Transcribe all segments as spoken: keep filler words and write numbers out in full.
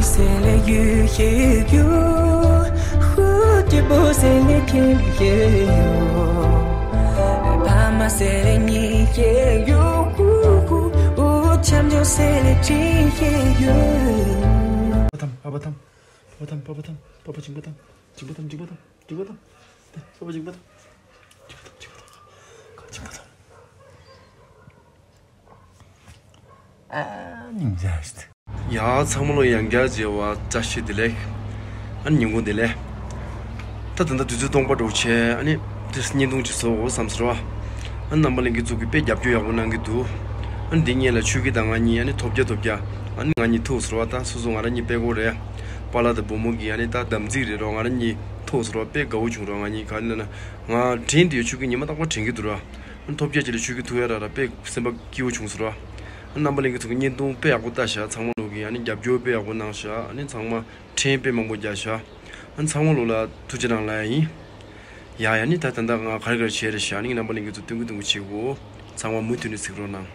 C'est les yeux, yeux, yeux. Ouh, tu beau, c'est les pieds, yeux, yeux. Pas ma, c'est les nids, yeux, yeux. Ouh, ouh, ouh, chăm, chăm, c'est les pieds, yeux, yeux. ཨ་ཐམ། ཨ་ཕ་ཐམ། ཨ་ཕ་ཐམ། ཨ་ཕ་ཐམ། ཨ་ཕ་ཆིང་པ་ཐམ། ཆིང་པ་ཐམ། ཆིང་པ་ཐམ། ཆིང་པ་ཐམ། ཨ་ཕ་ཆིང་པ་ཐམ། ཆིང་པ་ཐམ། ཆིང་པ་ཐམ། ཆིང་པ་ཐམ། ཨ་ནི་མཇལ་ཡ། ཚང་མ་ལོ་ཡང་བསྐྱར་མཇལ་བ་བཀྲ་ཤིས་བདེ་ལེགས། ཨ་ནི་ཉིན་གུང་བདེ་ལེགས། ད་ད་ལྟ་དུས་ཚོད་སྟོང་པ་འགྲོ་བྱས། ཨ་ནི་དེ་བརྙན་ཐུང་ཅིག་བཟོ་དགོས་བསམ་ཟེར་བ། ཨ་ནི་རྣམ་པ་ལྷན་རྒྱས་ཚོ་གིས་དཔེ་རྒྱབ་སྐྱོར་ཡག་པོ་གནང་གི་འདུག་ཨ་ནི་འདི་སྔོན་ལ་ཆོས་སྐྱིད་དང་ང་གཉིས་ཨ་ནི་ཐོབ་རྒྱ་ཐོབ་རྒྱ། ཨ་ནི་ང་གཉིས་ཐུག་ཟེར་བ། ད་སོ་སོ་ང་རང་གཉིས་དཔེ་ཁོ་རེད། པཱ་ལགས་དང་བུ་མོ་གིས་ཨ་ནི་ད་དམ་ཚིག་རེད་རོ། ང་རང་གཉིས་ཐུག་ཟེར་བ། དཔེ་དགའ་བོ་བྱུང་རོ། ང་གཉིས་ག་ནས་ན་ང་དྲན་དུ་ཡོད། ཆོས་སྐྱིད་ཉི་མ་རྟག་པར་དྲན་གྱི་འདུག་ར། ཨ་ནི་ཐོབ་རྒྱ་ཅིག་ལ་ཆོས་སྐྱིད་ཐུག་ཡ་ར་ར་དཔེ་སེམས་པ་སྐྱིད་པོ་བྱུང་ཟེར་བ། ཨ་ནི་རྣམ་པ་ལྷན་རྒྱས་ཚོ་གིས་བརྙན་ཐུང་དཔེ་ཡག་པོ་ལྟ་ཤག་ཚང་མ་ལོ་གིས་ཨ་ནི་རྒྱབ་སྐྱོར་དཔེ་ཡག་པོ་གནང་ཤག་ཨ་ནི་ཚང་མ་འཕྲིན་དཔེ་མང་པོ་རྒྱག་ཤག་ཨ་ནི་ཚང་མ་ལོ་ལ་ཐུགས་རྗེ་གནང་ལབ་ཡ་ཡིན། ཡ་ཡ། ཨ་ནི་ད་ད་ལྟ་ང་ག་རེ་ག་རེ་བྱས་རེད་ཤག་ཨ་ནི་རྣམ་པ་ལྷན་རྒྱས་ཚོ་སྟོན་གི་སྟོན་གི་བྱེད་དགོས། ཚང་མ་མུ་མཐུད་ནས་གཟིགས་རོགས་གནང་།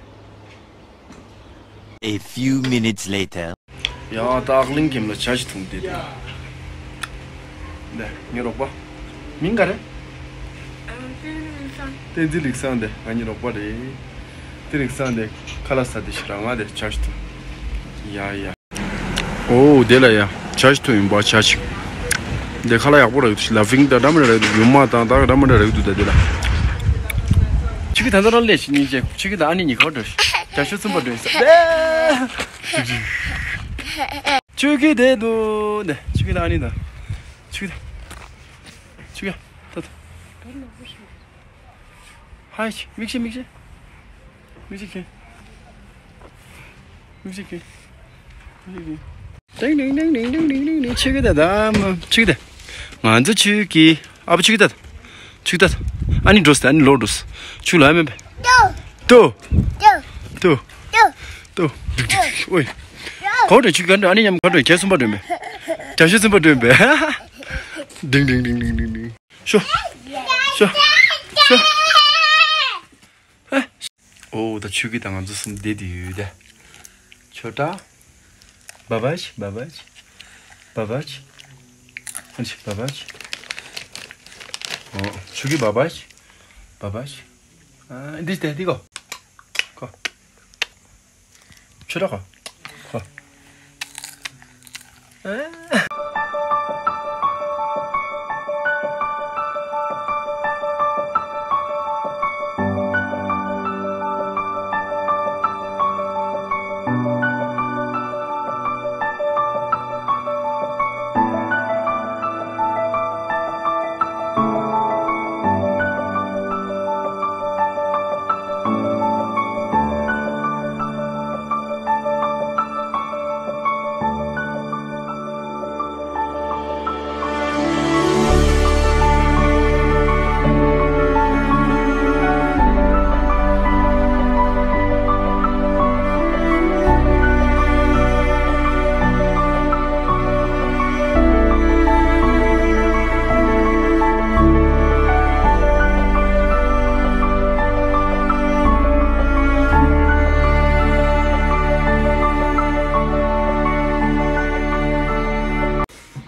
A few minutes later. ཡ། ད་ཨག་གླིང་ཁྱིམ་ལ་ཇ་ཞིག་འཐུང་བསྡད་དེ། འདི་ངའི་རོགས་པ། མིང་ག་རེ། བསྟན་འཛིན་ལེགས་བཟང་། འདི་ང་གཉིས་རོགས་པ་རེད། བསྟན་ལེགས་བཟང་འདི་ཁ་ལག་ཟ་དེ་ཞིག་རང་ང་དེ་ཇ་ཞིག་འཐུང་། ཡ་ཡ། ཨོ་དེ་ལ་ཡ་ཇ་ཞིག་འཐུང་ཡིན་པ། ཇ་ཞིག་འདི་ཁ་ལག་ཡག་པོ་རག་གི་འདུག་ལ་ཕིང་ད་འདྲ་མི་འདྲ་རག་གི་འདུག་ཡུ་མ་དང་ད་འདྲ་མི་འདྲ་རག་གི་འདུག་ད་དེ་ལ། ཆུ་གི་ད་ལྟ་རང་ལས་ཤིག་སྙིང་རྗེ། ཆུ་གི་ད་ཨ་ནི་གཉིས་ག་པར་འགྲོ་ཤག་ཇ་ཤུ་ཚུན་པ་འགྲོ་ཡིན་ས། ཆུ་གི་དེ་འདུག་འདི་ཆུ་གི་ད་ཨ་ནི་ད། ཆུ་གི་ད། ཆུ་གི་ད་ད། ཧའི། མིག་ཤེས་མིག་ཤེས། མིག་ཤེས་ཁྱེར། མིག་ཤེས་ཁྱེར། མིག་ཤེས་ཁྱེར། ཏིང་ཏིང་ཏིང་ཏིང་ཏིང་ཏིང་ཏིང་། ཆུ་གི་ད་ད་མ་ཆུ་གི་ད། ང་ཚོ་ཆུ་གི་ཨ་ཕ་ཆུ་གི་ད། ཆུ་གི་ད། ཨ་ནི་འགྲོ་སི་ད། ཨ་ནི་ལོག་འགྲོ་སི། ཆུ་ལ་མེད་པས། ཏོ། ཏོ། ཏོ། ཏོ། ཏོ། ཏོ། ཨོའི། ག་པར་འགྲོ། ཆུ་གི་ག་འགྲོ། ཨ་ནི་མཉམ་ག་པར་འགྲོ། ཇ་ཤུ་ཚུན་པ་འགྲོ་ཡིན་པས། ཇ་ཤུ་ཚུན་པ་འགྲོ་ཡིན་པས། ཏིང་ཏིང་ཏིང་ཏིང་ཏིང་ཏིང་། ཤོ། ཤོ། ཤོ། ཨོ་ད་ཆུ་གི་ད་ང་ཚོ་གསུམ་བསྡད་དེ་ཡོད་དེ། ཆོ་ཏ། བ་བ་ཆི། བ་བ་ཆི། བ་བ་ཆི། ཨ་ཆི། བ་བ་ཆི། ཨོ་ཆུ་གི་བ་བ་ཆི། བ་བ་ཆི། ཨ་འདི་དེ་འདི་གོ། གོ། ཆུ་ར་ཁོ། ཁོ།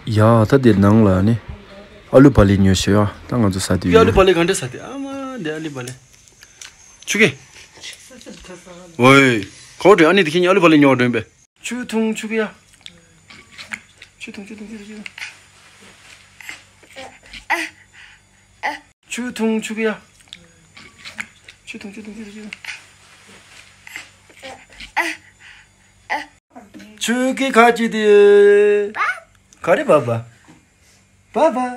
ཡ་ད་དེ་ནང་ལ་ནི་ཨ་ལུ་བ་ལི་ཉོ་ཤེས་ཡ། ད་ང་ཚོ་ཟ་དུས་ཨ་ལུ་བ་ལི་ག་འདྲ་ཟ་དེ། ཨ་མ་དེ་ཨ་ལུ་བ་ལི། ཆུ་གི། ཝེ། གོ་དྲན། ཨ་ནི་དེ་ཁྱེད་ཉིད་ཨ་ལུ་བ་ལི་ཉོ་དྲན་པས། ཆུ་འཐུང་ཆུ་གི་ཡ། ཆུ་འཐུང་ཆུ་འཐུང་ཆུ་འཐུང་ཆུ་འཐུང་། ཆུ་འཐུང་ཆུ་གི་ཡ། ཆུ་འཐུང་ཆུ་འཐུང་ཆུ་འཐུང་ཆུ་འཐུང་། ཆུ་གི་ཁ་ཅི་དེ། ག་རེ་བ་བ། བ་བ།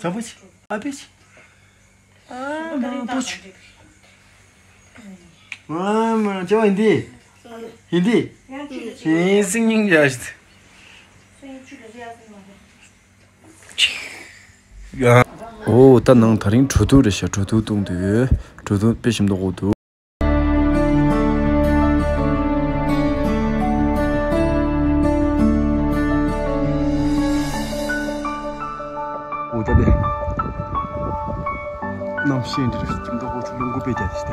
ཇ་བོ་ཆི། ཨ་པེ་ཆི། ཨ་མ་པོ་ཆི། ཨ་མ་ཇ་བོ་ཧིན་དི། ཧིན་དི། ཧིན་སིང་ཡ་ཤི། ཡ། ཨོ་ད་ནང་ད་རིང་གྲོ་ཐུག་རེད་ཤག་གྲོ་ཐུག་བཏུང་དུས་གྲོ་ཐུག་དཔེ་ཞིམ་མདོག་ཁ་པོ་འདུག་འོ་ད་དེ། གནམ་གཤིས་འདི་རུ་སྐྱིད་མདོག་ཁ་པོ་འདུག་རླུང་བུ་དཔེ་རྒྱག་དེ་ཤི་སྟེ།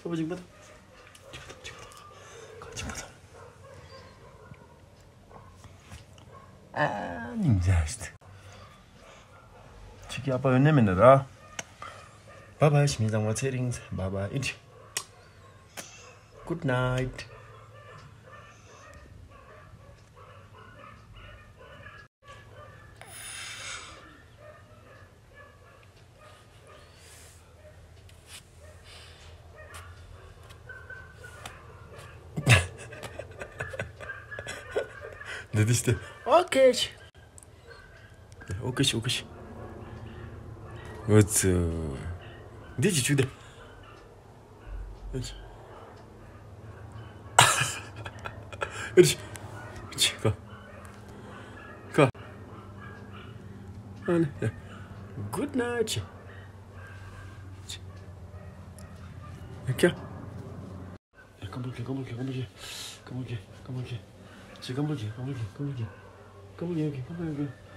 ཐོངས། ཨ་ཕ་ཅིག་མ་ཐོངས། ཅིག་མ་ཐོངས། ཅིག་མ་ཐོངས། ཨ་ནི་མཇལ་ཤིག་ཅིག་ཡག་པོ་ཡོད་ནི་མིན་ན་ར། བཱའི་བཱའི། ཞི་མི་ཚང་མ་ཚེ་རིང་། བཱའི་བཱའི། Good night. འདི་འདི་སྟེ། ཨོ་ཀེ། ཨོ་ཀེ་ཤི། ཨོ་ཀེ་ཤི། འོ་ཙི། འདི་ཅི་ཆུ་དེ། ཨེ་ཤི། ཨེ་ཤི། ཁ། ཁ། ཨ་ནི། Good night. ཨེ་ཁ། ཀམ་པོ་ཁེ། ཀམ་པོ་ཁེ། ཀམ་པོ་ཁེ། ཀམ་པོ་ཁེ། ཅི། ཀམ་པོ་ཁེ། ཀམ་པོ་ཁེ། ཀམ་པོ་ཁེ། ཀམ་པོ་ཁེ། ཀམ་པོ་ཁེ། ཀམ་པོ་ཁེ།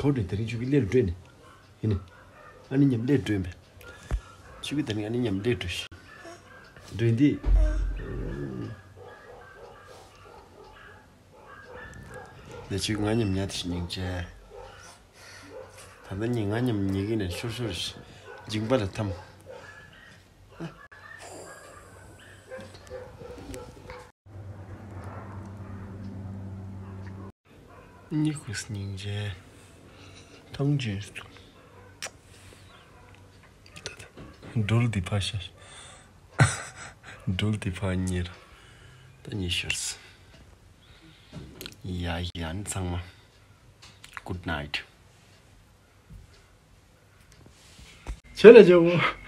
ཁོ་དེ་དེ་རིང་ཆུ་གི་ལེར་བྲོས་ནས། ཡིན་ནི། ཨ་ནི་མཉམ་ལས་སྒྲོན་པས། ཆུ་གི་ད་ནི་ཨ་ནི་མཉམ་ལས་སྒྲོན་ཤིག་སྒྲོན་འདི། ནས་ཆུ་ང་མཉམ་ཉལ་དེ་ཞིག་སྙིང་རྗེ། ད་ལྟ་ཉིན་ང་མཉམ་ཉལ་གི་ནས་ཤོར་ཤོར་ཞིག་མཇིང་པ་ལ་འཐམ། སྙིང་རྗེ། ཐང་ཆེན་སུ། སྒྲོལ་འདི་ཕ་ཤ། སྒྲོལ་འདི་ཕ་གཉེར། ད་གཉིས་ཤོར་སོང་། ཡ་ཡ། ཨ་ནི་ཚང་མ། Good night. ཆེ་ལ་ཇོ་བོ།